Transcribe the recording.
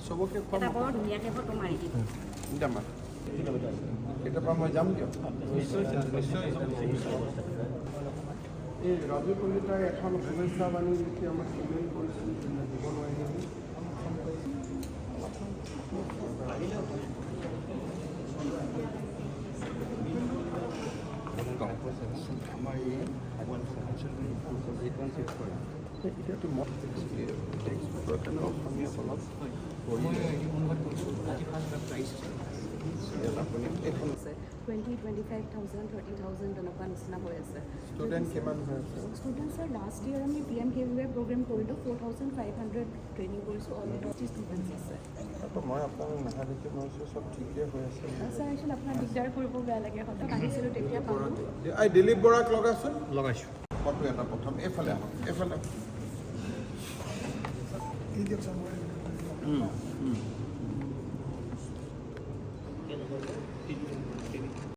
চবকে খুৱাম। এটা বৰ ধুনীয়াকৈ ফটো মাৰি দিম। যাম আৰু। কেতিয়াবা মই যাম দিয়ক। নিশ্চয়। এই ৰাজু কলিতাই এখন শুভেচ্ছা বাণী লিখি আমাক ইমেইল কৰিছিল, দিব নোৱাৰিলোঁ। আমাৰ এই 8165। এতিয়াতো মই টেক্সট বুকৰ কাৰণে অসমীয়াত অলপ মই অনুবাদ কৰিছোঁ, আজি ফাৰ্ষ্ট ড্ৰাফ্ট আহিছে। ইয়াত আপুনি এইখন আছে 20, 25,000, 30,000 তেনেকুৱা নিচিনা হৈ আছে। ষ্টুডেণ্ট কিমান হৈ আছে? ষ্টুডেণ্ট ছাৰ, লাষ্ট ইয়েৰ আমি পিএমকেভিৱাই প্ৰগ্ৰেম কৰিলোঁ, 4500 ট্ৰেইনিং কৰিছোঁ, অলৰেডি ষ্টুডেণ্টছ আছে। তো মই আপোনাক নহা দেখি মই ভাবিছোঁ চব ঠিকেই হৈ আছে। ছাৰ, একচুৱেলি আপোনাক দিগদাৰ কৰিব বেয়া লাগে। সদায় আহিছিলোঁ তেতিয়া পালোঁ। এই দিলীপ বৰাক লগাচোন। লগাইছোঁ। ফটো এটা প্ৰথম। এইফালে আহক, এইফালে আহক।